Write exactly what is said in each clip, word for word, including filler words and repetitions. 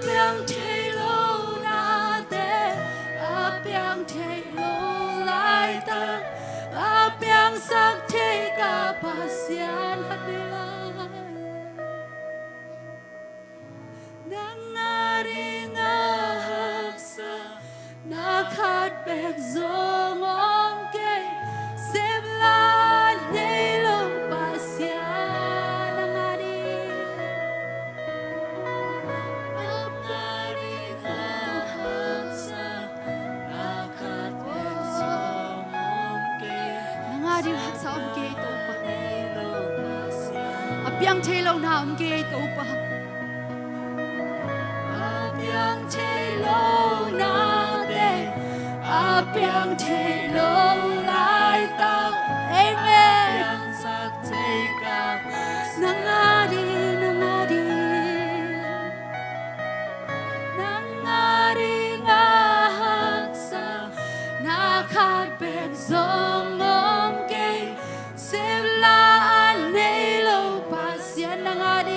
Piang thei lo nate, a piang thei lo laitak, a piangsak thei ka Pasian khat nei lai. Nang a ding a haksa na khat bek zong om kei. Sem la nei lo Pasian, nang a ding. Nang a ding haksa om kei, Topa. A piang thei lo na om kei, Topa. A piang thei lo nate, a piang thei lo laitak. Amen. Nang a ding, nang a ding. Nang a ding a haksa na khat bek zong om kei. Sem la a nei lo Pasian, nang a ding.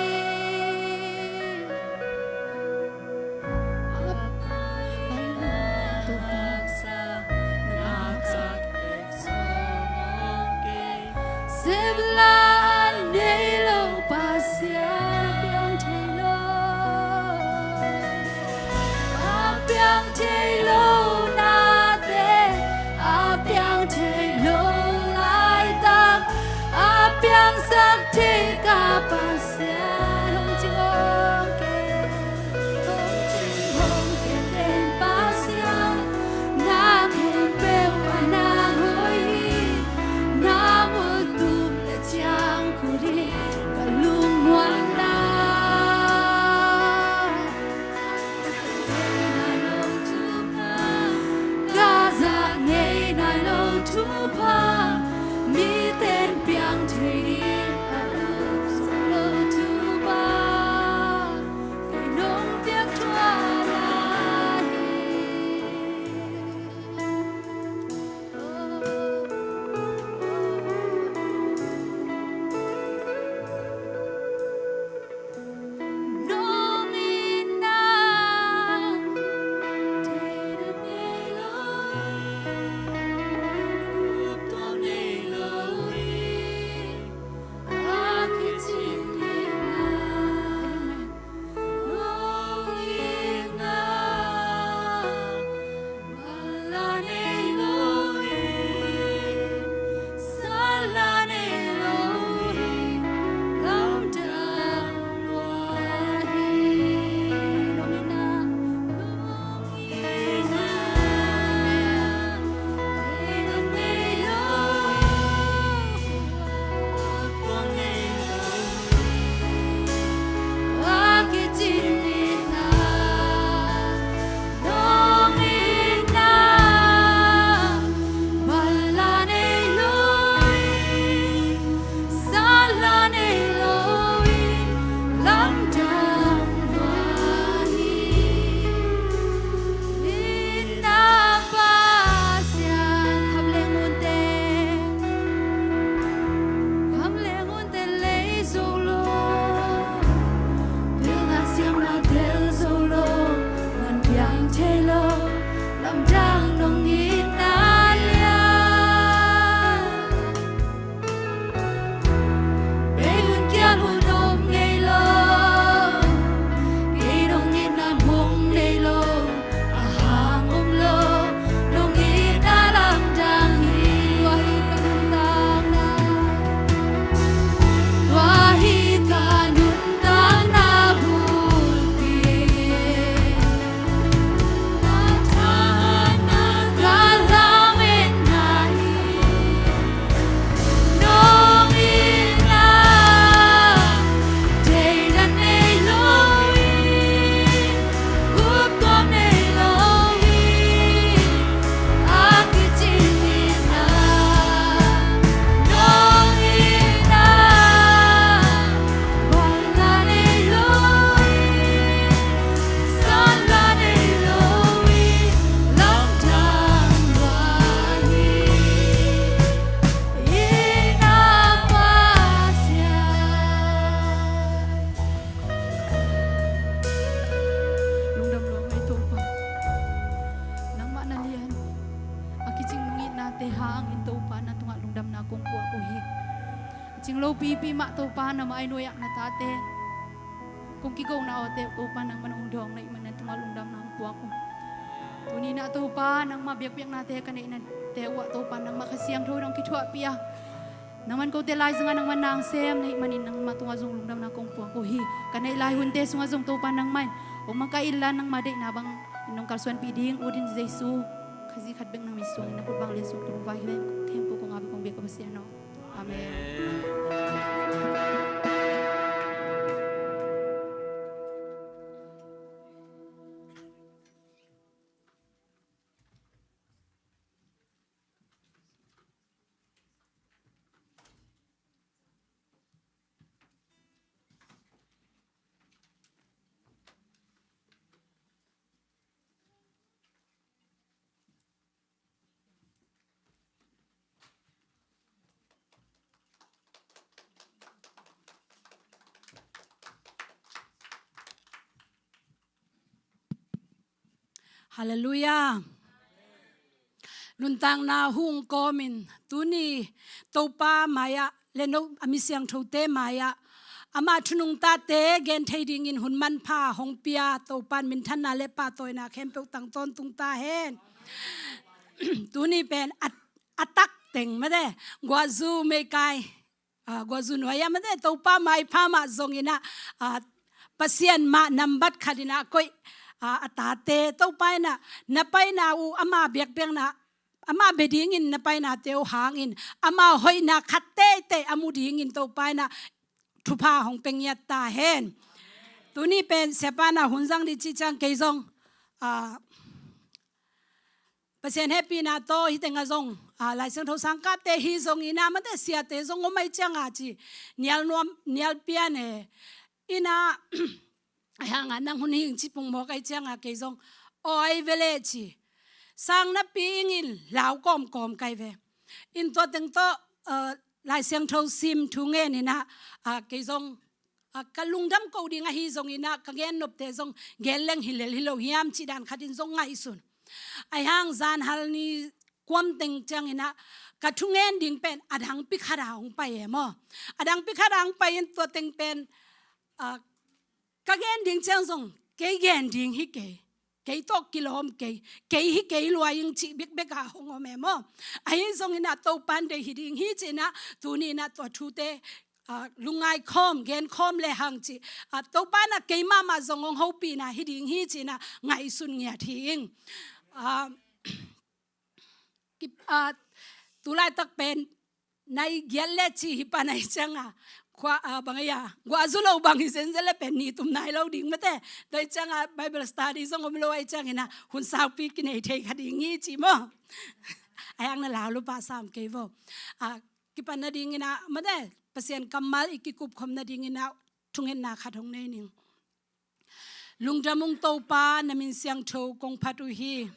Pipi mah Topa, nangmah a nuai-ah na tate kong kigona awte uh Topa nangman hong dawng na hih manin tungah lungdamna hong puak uh. Tuni-in ah Topa nangmah biakpiaknate ka neih nate uh ah Topa nangmah Kha Siangtho in hong kithuahpih a, nangman kote laizangah nangmah na hong sem na hih manin nangmah tungah zong lungdamna kong puak uh hi. Ka neih lai hunte sungah zong Topa nangmah in hong makaih inla nangmah deihna bangin hong kalsuanpih ding ut in Jesu Khazih khat bek na min suangin na khut bang lian suang tung vai hi. Khempeuh kong ap a kong biak ka Pasian aw. Amen. Halleluiah. Nuntakna hong kawmin tuni Topa mai-ah le no a mi siangthote mai-ah ama thu nungtate gen thei dingin hun manpha hong pia Topa in minthanna le pahtawina khempeuh tang tawntung ta hen. Tuni pen a, a tak teng mate, guahzu meikai, a, guahzu nuai-ah mate Topa maipha mah zongin ah, a, Pasian mah nambat khatin ah koih, a, a tate Topa in ah na paina uh ama biakpiakna ama bia dingin na painate uh hangin ama hoihna khat teitei a mu dingin Topa in ah thupha hong pia ngiat ta hen. Tuni pen siapa in ah hun zang ding cih ciang kei zong, a, Pasian hehpihna tawh hih tengah zong, a, Lai Siangtho sangkahte hi zongin ah mate siate zong om ahih ciangah ci nial nuam nial pian e. In ah ahi hangah nang hun hing ci pongmawk ahih ciangah kei zong aw ahi ve leh ci sang napi ingin lau kawmkawm kai ve. In tua teng tawh, a, Lai Siangtho sim thu ngenin ah, a, kei zong, a, ka lungdam ko ding ahi zongin ah ka gen nopte zong gen leng hi lel hi lo hiam cih dan khatin zong ngaihsun. Ahi hang zanhal ni kuam teng ciangin ah ka thungen ding pen a dangpi khat ah hong pai e maw. A dangpi khat ah hong pai in tua teng pen, a, ka gen ding ciang zong kei gen ding hi kei, kei tawh kilawm kei, kei hi kei lua ing cih bekbek ah hong om e maw. Ahi zongin ah Topa in deih hi ding hi ci-in ah tuni-in ah tua thute, a, lungngai khawm gen khawm le hang ci, a, Topa in ah kei mahmah zong hong hopihna hi ding hi ci-in ah ngaihsun ngiat hi ing. A, kip, a, tulaitak pen nai giat le ci hi pan ahih ciangah khua, a, bang ahi a guahzu lo bang hi zenzen le pen ni tum nai lo ding mate. Tua ahih ciangah Bible study zong om lo ahih ciangin ah hun saupi kinei thei kha ding hi ci maw. Ahi hang na lau lupa sam kei vo. A, kipan nadingin ah mate Pasian kammal i kikupkhop nadingin ah thungetna khat hong nei ning. Lungdam ung Topa, na min siangtho kong phat uh hi.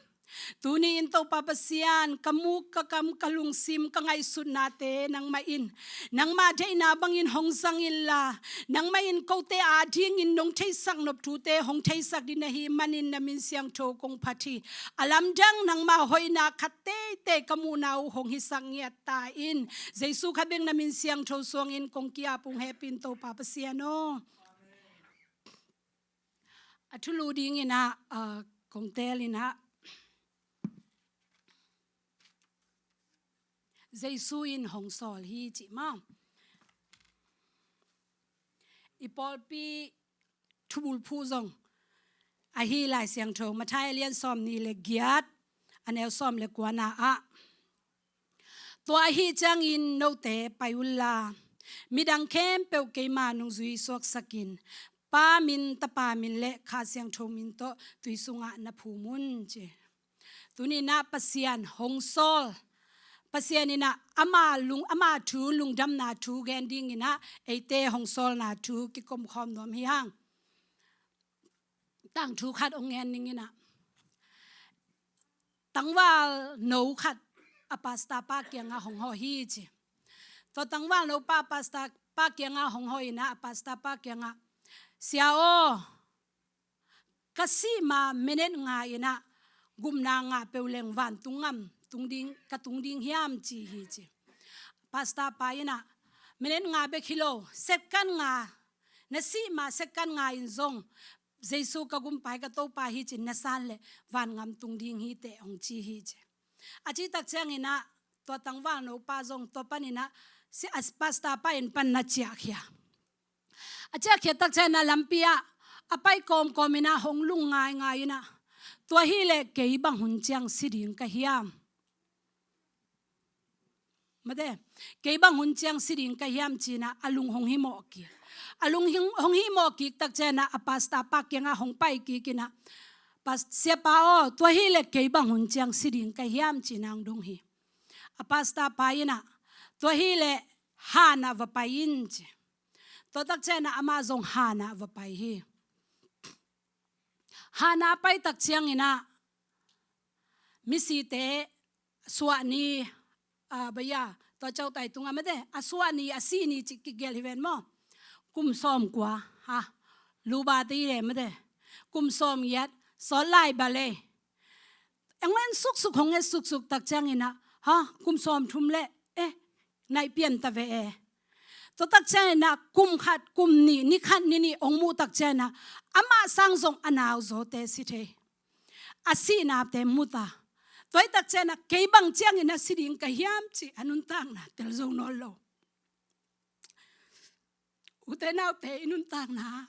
Tuni-in Topa Pasian, ka muk, ka kam, ka lungsim, ka ngaihsutnate nangmah in nangmah deihna bangin hong zang inla, nangmah in kote adingin nong theisak nop thute hong theisak ding na hih manin na min siangtho kong phat hi. A lamdang nangmah hoihna khat teitei ka muhna uh hong hisak ngiat ta in. Jesu kha bek na min siangtho suangin kong ki-ap ung, hehpih in Topa Pasian aw. A thulu dingin ah, a, kong teel in ah, Jesu in hong sawl hi cih maw. I pawlpi thubulphuh zong ahi Lai Siangtho Matthai a lian sawmnih le giat, a neu sawm le kuana ah, tua ahih ciangin note pai unla, midang khempeuh keima nungzui suaksakin, Pa min, Tapa min le Kha Siangtho min tawh tui sungah na phum un ci. Tuni-in ah Pasian hong sawl, Pasian in ah ama lung, ama thu, lungdamna thu gen dingin ah eite hong sawlna thu kikomkhawm nuam hi hang. Tangthu khat hong ngen ning in ah, tangval no khat a pastor pa kiangah hong hawh hi ci. Tua tangval no pa a pastor pa kiangah hong hawh in ah, a pastor pa kiangah, "Sia aw, ka sih ma minute nga in ah gupna ngah peuh leng vantung gam tung ding, ka tung ding hiam?" ci hi ci. Pastor pa in ah, Minute nga bek hi lo, second nga, na sih ma second nga in zong Jesu ka gumpa hi, ka Topa hi ci-in na san leh vangam tung ding hi teh hong ci hi ci. A cih tak ciangin ah tua tangvalno pa zong tua panin ah si-, a pastor pa inn pan na ciahkhia. A ciahkhiat tak ciangin ah lampi ah a pai kawmkawm in ah hong lung ngaingai in ah, tua hi leh kei bang hun ciang si ding ka hiam? Mate, kei bang hun ciang si ding ka hiam ci-in ah a lung hong himawh kik. A lung hong himawh kik tak ciangin ah a pastor pa kiangah hong pai kik in ah, "Pas-, Siapa aw, tua hi leh kei bang hun ciang si ding ka hiam?" ci-in ah hong dong hi. A pastor pa in ah, "Tua hi leh han ah va pai in," ci. Tua tak ciangin ah amah zong han ah va pai hi. Han ah a pai tak ciangin ah misite suah ni, a, baya, tua cautai tungah mate, a suah ni, a sih ni cih kigelh hi ven maw. Kum sawmkua, ha, luba te i le mate, kum sawmgiat, sawt lai ba le. Hong en suksuk, hong en suksuk tak ciangin ah, ha, kum sawmthum le, eh, nai pian ta ve e. Tua tak ciangin ah kum khat, kum nih, ni khat, ni nih hong muh tak ciangin ah amah sang zong a nau zawte si thei. A sihnate mu ta. Tua hi tak ciangin ah kei bang ciangin ah si ding ka hiam ci a nuntakna tel zo nawn lo. Ute naute, i nuntakna,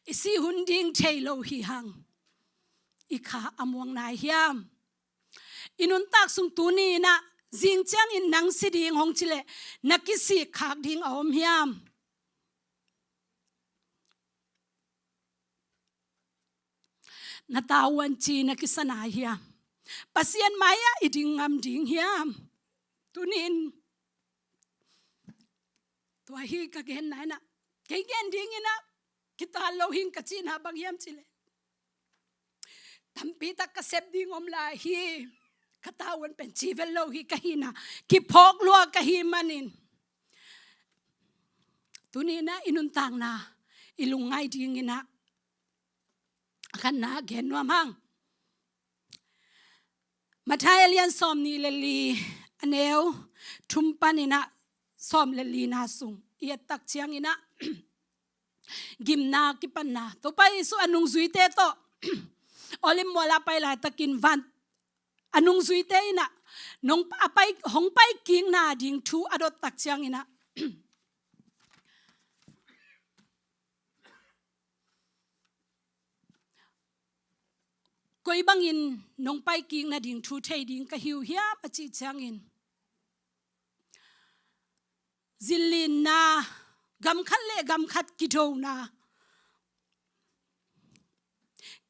i sih hun ding thei lo hi hang, i kha a muang nai hiam? I nuntak sung tuni in ah zing ciangin nang si ding hong ci leh na kisik khak ding a om hiam? Na tavuan ci na kisa nai hiam? Pasian mai-ah i ding ngam ding hiam? Tuni in tua hi ka genna in ah, kei gen ding in ah kital lo hing ka cihna bang hiam ci leh, tampi tak ka sep ding om lai hi. Ka tavuan pen ci vel lo hi ka hihna kiphawk lua ka hih manin, tuni in ah i nuntakna i lungngai ding in ah a khatna gen nuam hang. Matthai a lian sawmnih le li, a neu thum panin ah sawm le lina sung i et tak ciangin ah gimna kipanna, Topa Jesu a nungzuite tawh Olive mual ah pai laitakin van a nungzuite in ah nong a pai, hong pai kikna ding thu a dot tak ciangin ah koi bangin nong pai kik nading thu thei ding ka hi uh hiam a cih ciangin, zinlinna, gam khat le gam khat kidona,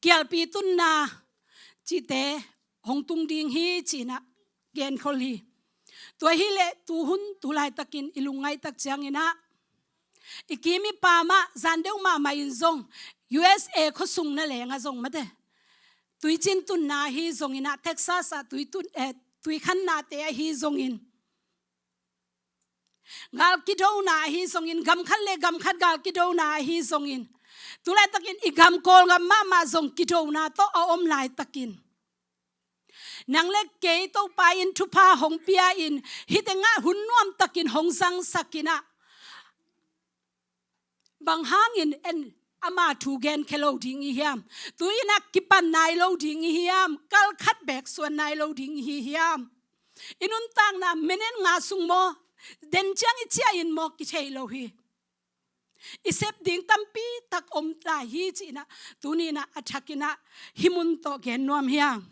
kialpi tunna cihte hong tung ding hi ci-in ah genkhol hi. Tua hi leh tuhun tu laitakin i lungngai tak ciangin ah i kim i pam ah zan deuh mahmah in zong U S A khuasung na leng ah zong mate, tuicin tunna ahi zongin ah, Texas ah tui tun, eh, tuikhannate ahi zongin, gal kidona ahi zongin, gam khat le gam khat gal kidona ahi zongin, tu laitakin i gam Kawlgam mahmah zong kidona tawh a om laitakin, nang le kei Topa in thupha hong pia in, hih tengah hun nuamtakin hong zangsak in ah, bang hangin en ama thu genkhia lo ding i hiam? Tu-in ah kipan nai lo ding i hiam? Kal khat beek suan nai lo ding i hi hiam? I nuntakna minute nga sung maw, den ciang i ciah in maw, kithei lo hi. I sep ding tampi tak om lai hi ci-in ah, tuni-in ah a thakin ah hih mun tawh gen nuam hi hang.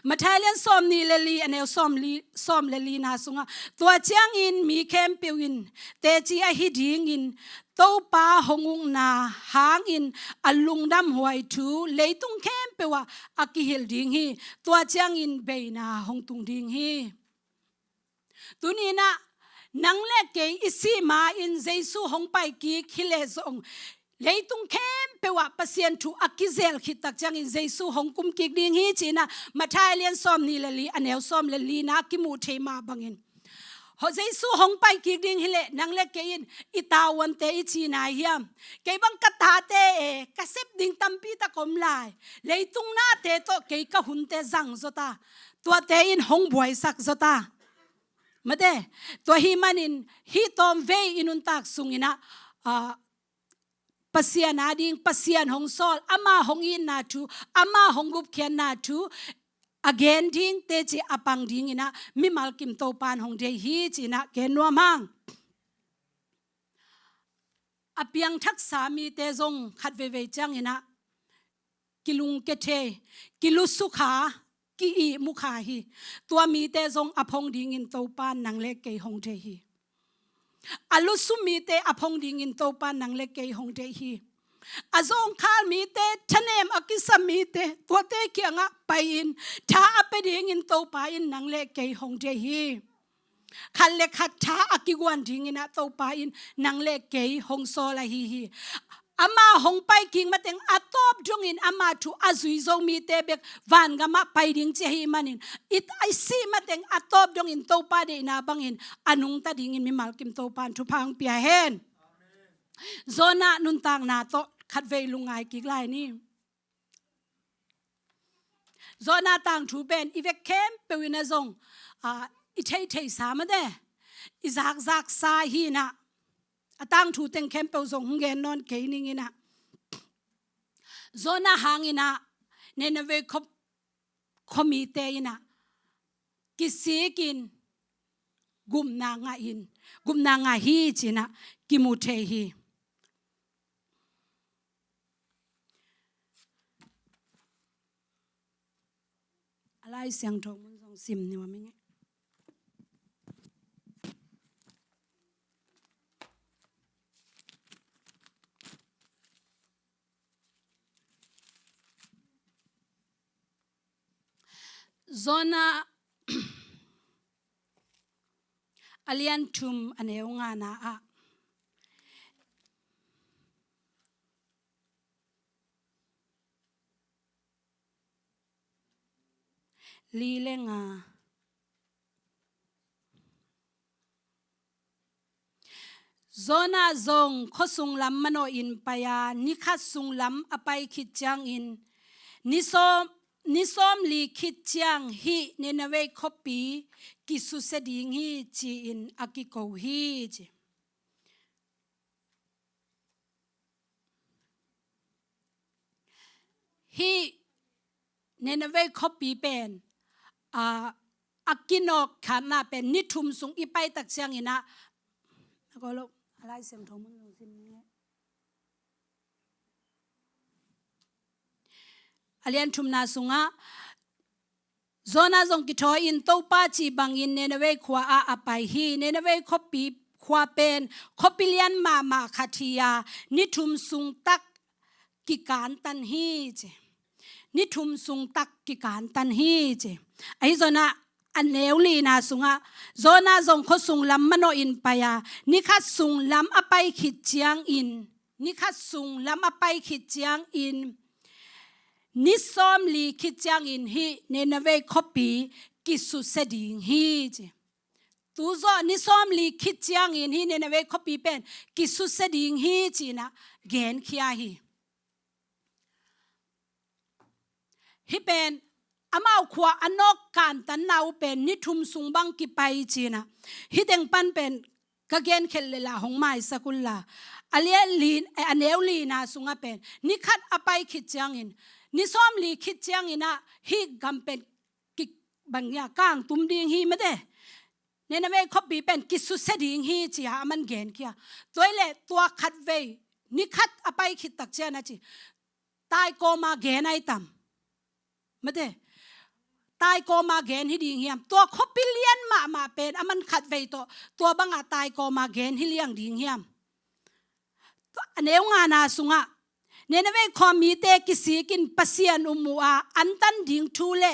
Matthai lian sawmnih le li, a neu sawm li, sawm le lina sungah, tua ciangin mi khempeuh in teci ahi dingin Topa hong ukna hangin a lungdamhuai thu leitung khempeuh ah a kihilh ding hi. Tua ciangin beina hong tung ding hi. Tuni-in ah nang le kei i sih ma-in Jesu hong pai kik hi leh zong, leitung khempeuh ah Pasian thu a kizel khit tak ciangin Jesu hong kum kik ding hi ci-in ah Matthai lian sawmnih le li, a neu sawm le lina kimuh thei mah bangin, Jesu hong pai kik ding hileh nang le kei in i tavuante i ci nai hiam? Kei bang ka tate e, ka sep ding tampi tak om lai. Leitung nate tawh kei ka hunte zang zaw ta. Tuate in hong buaisak zaw ta. Mate, tua ahih manin hih tawmvei i nuntak sungin ah, ah, Pasian ading, Pasian hong sawl, ama hong itna thu, ama hong gupkhiatna thu a gen ding, teci a pang dingin ah mimal kim Topa'n hong deih hi ci-in ah gen nuam hang. A piangthaksa mite zong khat veivei ciangin ah kilungkia thei, kilusukha, ki-ihmukha hi. Tua mite zong a phong dingin Topa'n nang le kei hong deih hi. A lusu mite a phong dingin Topa'n nang le kei hong deih hi. A zawngkhal mite, thanem a kisa mite, tuate kiangah pai-in tha a pia dingin Topa in nang le kei hong deih hi. Khat le khat tha a kiguan dingin ah Topa in nang le kei hong sawl ahi hi. Ama hong pai kik mateng a tawp dongin ama thu a zui zo mite bek vangamah pai ding ci ahih manin, i, i sih mateng a tawp dongin Topa deihna bangin a nungta dingin mimal kim Topa'n thupha hong pia hen. Jonah nuntakna tawh khat vei lungngai kik lai ni. Jonah tangthu pen i vek khempeuh in ah zong, ah, i theithei sa mate, i zakzak sa hi-in ah, a tangthu teng khempeuh zong hong gen nawn kei ning in ah. Jonah hangin ah Nineveh khua, khuamite in ah kisikin gupna ngah in, gupna ngah hi ci-in ah kimu thei hi. A Lai Siangtho mun zong sim nuam ing e. Jonah a lian thum a neu ngana ah, li le nga. Jonah zong khuasung lam manawhin pai a, ni khat sung lam a pai khit ciangin, ni sawm, ni sawmli khit ciang hih Nineveh khuapi kisusia ding hi ci-in a kiko hi ci. Hih Nineveh khuapi pen, a, a kinawkkhatna pen ni thum sung i pai tak ciangin ah, a ko lo, a Lai Siangtho mun zong sim ni. A lian thumna sungah Jonah zong kithawi-in Topa cih bangin Nineveh khua ah a pai hi. Nineveh khuapi, khua pen khuapi lian mahmah khat hi a, ni thum sung tak kikantan hi ci. Ni thum sung tak kikantan hi ci. Ahi zongin ah a neu lina sungah, Jonah zong khuasung lam manawhin pai a, ni khat sung lam a pai khit ciangin, ni khat sung lam a pai khit ciangin, ni sawmli khit ciangin hih Nineveh khuapi kisusia ding hi ci. Tu zawh ni sawmli khit ciangin hih Nineveh khuapi pen kisusia ding hi ci-in ah genkhia hi. Hih pen amau khua a nawk kantanna uh pen ni thum sung bang kipai ci-in ah, hih teng pan pen ka genkhiat leh lah hong maisak un la. A lian li, a neu lina sungah pen ni khat a pai khit ciangin, ni sawmli khit ciangin ah hih gam pen kibang ya kangtum ding hi mate. Nineveh khuapi pen kisusia ding hi ci-a aman genkhia. Tua hi leh tua khatvei ni khat a pai khit tak ciang a ci, tai kawma gen ai tam? Mate, tai kawma gen hi ding hiam? Tua khuapi lian mahmah pen aman khatvei tawh tua bangah tai kawma gen hi liang ding hiam? Tua a neu ngana sungah, Nineveh khua mite kisikin Pasian um uh a, antan ding thu le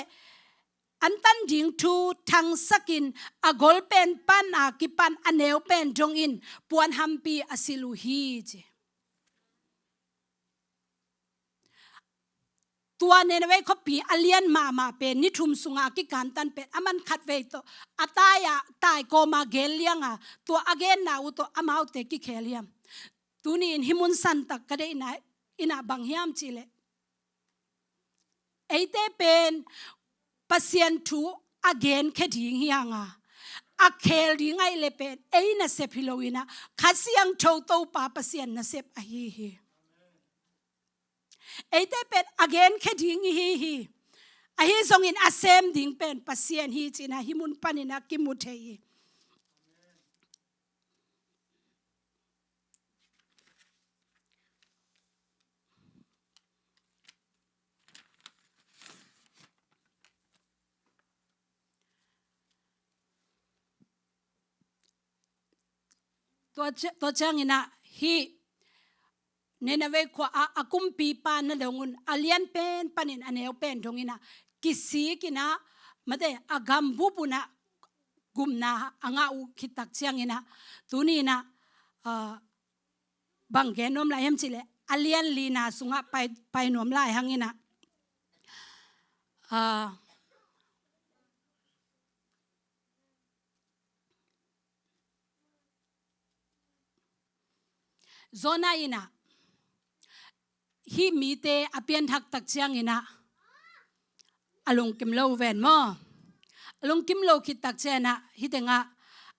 antan ding thu thangsakin a gol pen pan a kipan a neu pen dongin puanhampi a silh uh hi ci. tua Nineveh khuapi a lian mahmah pen, ni thum sungah a kikantan pen, a man khat vei tawh a tai-ah, tai kawma gen lianga, tua a genna uh tawh amaute kikhel hiam? Tuni-in hih mun santak ka deihna in ah bang hiam cihleh, eite pen Pasian thu a genkhia ding hi hang a, a khel ding ahih leh pen ei nasep hi lo-in ah, Kha Siangtho Topa Pasian nasep ahi hi. Eite pen a genkhia ding i hi hi. Ahi zongin a sem ding pen Pasian hi ci-in ah hih mun panin ah kimu thei hi. Tua ci-, tua ciangin ah hih Nineveh khua ah a kumpipa na dong un, a lian pen panin a neu pen dongin ah, kisik in ah, mate, a gambup un ah gupna a ngah uh khit tak ciangin ah, tuni-in ah, ah, bang gen nuam lai hiam cihleh, a lian lina sungah pai, pai nuam lai hang in ah, ah, Jonah in ah hih mite a pianthak tak ciangin ah a lungkim lo ven maw. A lungkim lo khit tak ciangin ah hih tengah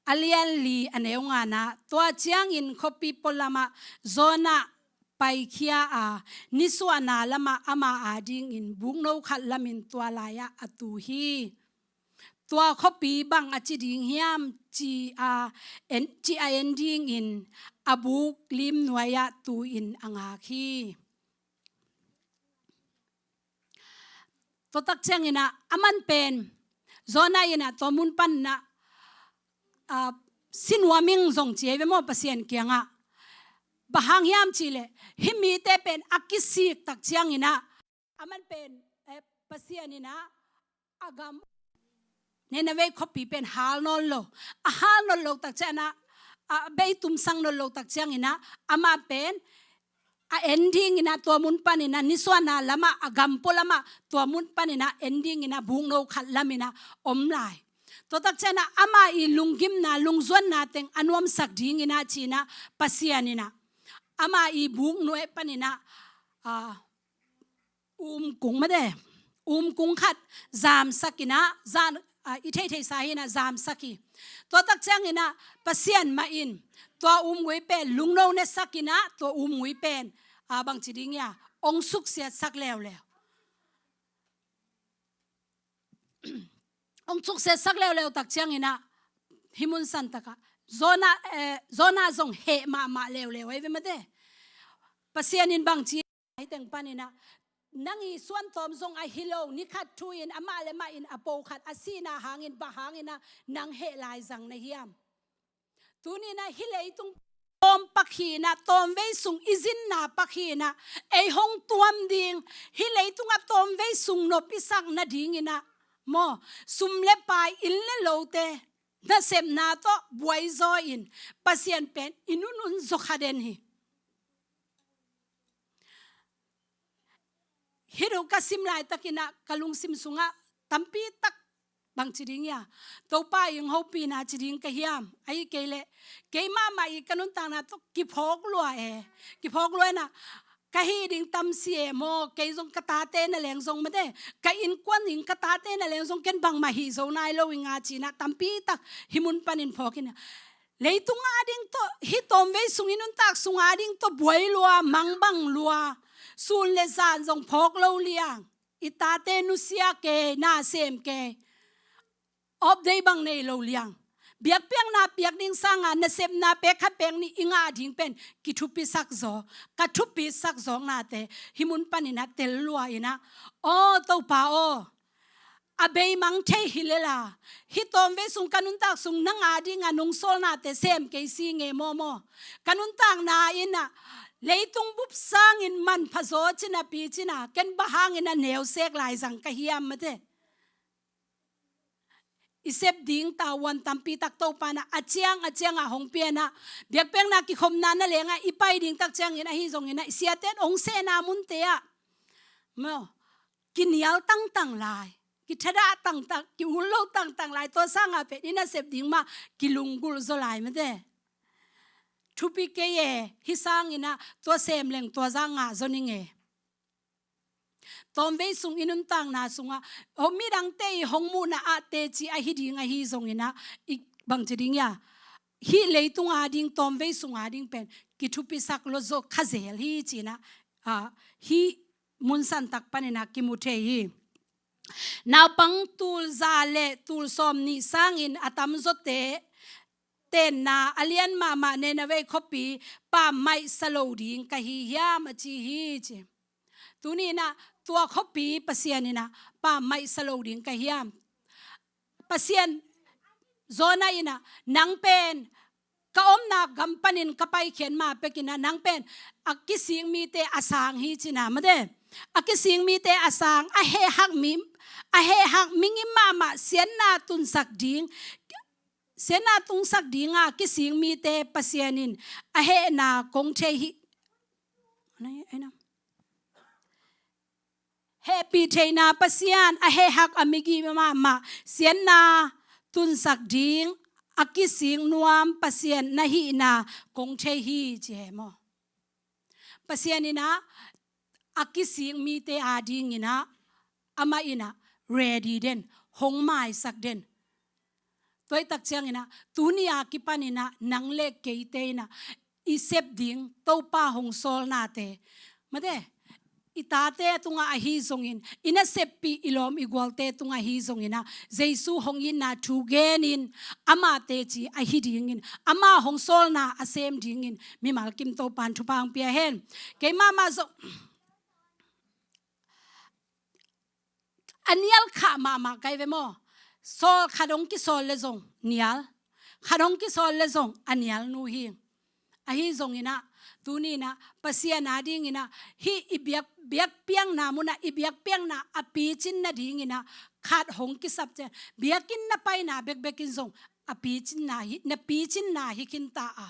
a lian li a neu ngana, tua ciangin khuapi pualamah Jonah paikhia a, nisuahna lamah ama adingin bukno khat lamin tua lai-ah a tu hi. Tua khuapi bang a ci ding hiam ci a en, ci a en dingin a buk lim nuai-ah tu-in a ngak hi. Tua tak ciangin ah a man pen Jonah in ah tua mun panin ah, ah, si nuam ing zong ci ei ve maw Pasian kiangah. Bang hang hiam cihleh, hih mite pen a kisik tak ciangin ah, a man pen, eh, Pasian in ah a gam, Nineveh khuapi pen hal nawn lo. A hal nawn lo tak ciangin ah, a bei tumsak nawn lo tak ciangin ah, amah pen a en dingin ah tua mun panin ah, nisuahna lamah, a gam pualamah tua mun panin ah en dingin ah bukno khat lamin ah om lai. Tua tak ciangin ah ama i lunggimna, lungzuanna teng a nuamsak dingin ah ci-in ah Pasian in ah ama i bukno-eh panin ah, ah, umkung mate, umkung khat zamsak in ah, zan, ah, i theihtheihsa hi in ah zamsak hi. Tua tak ciangin ah Pasian mah in tua umgui pen lungno nesak in ah, tua umgui pen, ah, bangci ding hia, ong suksiatsak leuleu. Ong suksiatsak leuleu tak ciangin ah hih mun santak ah Jonah, eh, Jonah zong heh mahmah leuleu ei ve mate. Pasian in bangci hih teng panin ah, nang i suan tawm zong ahi lo, ni khat thu-in amah le amah in a po khat a sihna hangin, bang hangin ah nang heh laizang na hiam? Tuni-in ah hih leitung tawm pak hi in ah, tawmvei sung i zinna pak hi in ah, ei hong tuam ding, hih leitungah tawmvei sung nop i sak nadingin ah maw, sum le pai, inn le lote, nasepna tawh buaizaw in Pasian pen i nunun zaw kha den hi. Hih thu ka sim laitakin ah ka lungsim sungah tampi tak bangci ding hia, Topa i ong hopihna ci ding ka hiam, ahih kei leh keimah mah i ka nuntakna tawh kiphawk lua e, kiphawk lua in ah, ka hih ding tam si e maw, kei zong ka tate na leng zong mate, ka innkuan in ka tate na leng zong ken bangmah hih zo nai lo ing a ci-in ah tampi tak hih mun panin phawk in ah, leitung ading tawh, hih tawmvei sung i nuntak sung ading tawh buai lua, mangbang lua, sun le zan zong phawk lo liang, i tate nusia kei, na sem kei, update bang nei lo liang, biakpiakna piak ding sanga nasepna pek khat pek nih i ngah ding pen kithupisak zaw, ka thupisak zawknate hih mun panin ah tel lua in ah, aw Topa aw, a beimang thei hi lel a, hih tawmvei sung ka nuntak sung nang adinga nungsawlnate sem kei si nge maw maw. Ka nuntakna in ah leitung bup sangin manpha zaw ci napi cin ah, ken bang hangin ah neusek laizang ka hiam mate. I sep ding tavuan tampi tak Topa in ah a ciang a ciangah hong pia in ah, biakpiakna kikhopna na lengah i pai ding tak ciangin ahi zongin ah, i siate in ong sehna munte ah maw, kinial tangtang lai, kithadah tangtang, ki-ul lo tangtang lai, tua sangah pen i nasep ding mah kilunggulh zaw lai mate. Thupi kei e, hih sangin ah tua sem leng tua zah ngah zaw ning e. Tawmvei sung i nuntakna sungah, aw, midangte i hong muhna ah teci ahi ding ahi zongin ah, i bangci ding ia, hih leitung ading, tawmvei sung ading pen kithupisak lo zaw kha zel hi ci-in ah, ah, hih mun santak panin ah kimu thei hi. Naupang tul za le tul sawmnih sangin a tamzawte tenna a lian mahmah Nineveh khuapi pammaih sa lo ding ka hi hiam, a ci hi ci. Tuni-in ah tua khuapi Pasian in ah pammaih sa lo ding ka hiam? Pasian, Jonah in ah, nang pen ka omna gam panin ka paikhiat ma pekin ah, nang pen a kisik mite a sang hi ci-in ah mate. A kisik mite a sang, a hehhak mi, a hehhak mingim mahmah siatna tunsak ding, siatna tunsak dinga kisik mite Pasian in a hehna kong thei hi. Hehpih theihna Pasian, a hehhak a mingim mahmah siatna tunsak ding a kisik nuam Pasian na hihna kong thei hi ci hi maw. Pasian in ah a kisik mite adingin ah amah in ah ready den, hong maisak den. Tua ahih tak ciangin ah tuni a kipanin ah nang le keite in ah i sep ding Topa hong sawlnate, mate, i tate tungah ahi zongin, i naseppih i lawm i gualte tungah ahi zongin ah, Jesu hong itna thu genin, ama teci ahi dingin, ama hong sawlna a sem dingin mimal kim Topa'n thupha hong pia hen. Keimah mah zong a nial khah mahmah ka hi ve maw. Sawl khat hong kisawl le zong nial, khat hong kisawl le zong a nial nu hi. Ahi zongin ah, tuni-in ah Pasian adingin ah, hih i biak, biakpiakna munah i biakpiakna a picin nadingin ah khat hong kisap ciang, biakinn na paina bekbekin zong a picinna hi, na picinna hi khinta a,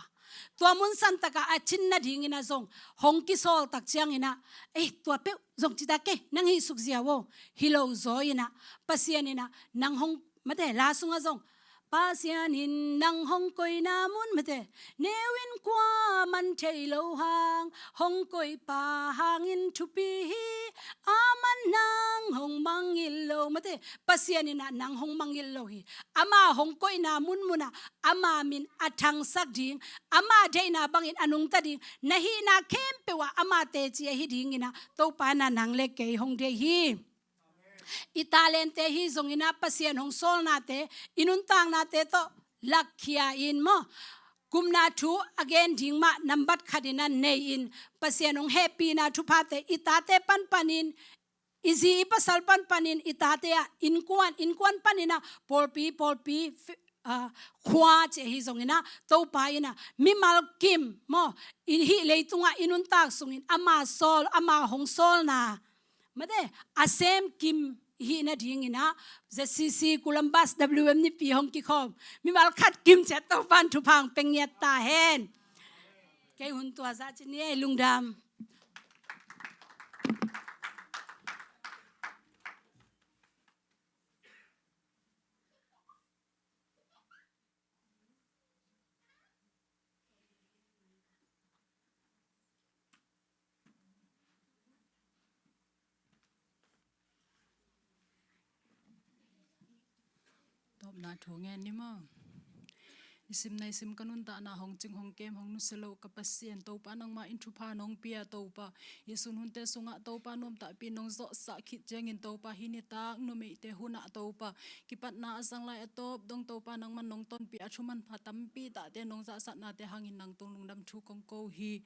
tua mun santakah a cin nadingin ah zong hong kisawl tak ciangin ah, eh, tua peuh zong ci ta kei, nang hih suk ziau aw, hi lo zaw in ah, Pasian in ah nang hong, mate, la sungah zong, Pasian in nang hong koihna mun, mate, neu in kua man thei lo hang, hong koihpa hangin thupi hi, aman nang hong mangngilh lo, mate, Pasian in ah nang hong mangngilh lo hi. Ama hong koihna munmunah ama min a thangsak ding, ama deihna bangin a nungta ding, na hihna khempeuh ah ama teci ahi dingin ah Topa in ah nang le kei hong deih hi. I talente hi zongin ah Pasian hong sawlnate, i nuntaknate tawh lakkhia in maw, kumna thu a gen ding mah nambat khatin ah nei-in, Pasian hong hehpihna thuphate i tate panpanin, i zi i pasal panpanin, i tate ah innkuan, innkuan panin ah pawlpi, pawlpi, fi-, ah, khua ci ahi zongin ah, Topa in ah mimal kim maw, i hih leitungah i nuntak sungin ama sawl, ama hong sawlna, mate, a sem kim i hih nadingin ah, Z C C Columbus W M Nipi hong kikhawm mimal khat kim ciat Topa'n thupha hong pia ngiat ta hen. Kei hun tua zah ci ni ei, lungdam. Tawpna thu ngen ni maw. Nisim naisim ka nuntakna hong cing hong kem hong nusia lo ka Pasian Topa, nangmah in thupha nong pia Topa. Hih sun hunte sungah Topa nuamtahpi nong zawhsah khit ciangin Topa, hih nitak numeite hunah Topa, kipatna a sang lai a tawp dong Topa, nangman nong tonpih a thu manpha tampi tahte nong zahsaknate hangin nang tung lungdam thu kong ko hi.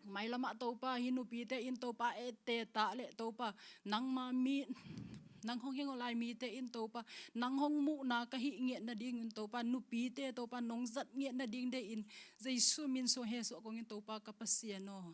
Mailamah Topa, hih nupite in Topa, ette tah leh Topa, nangma mi, nang hong hing aw lai mite in Topa, nang hong muhna ka hih ngiat nadingin Topa, nupite Topa nong zat ngiat nading deihin Jesu min sung hesuah kong in Topa ka Pasian aw.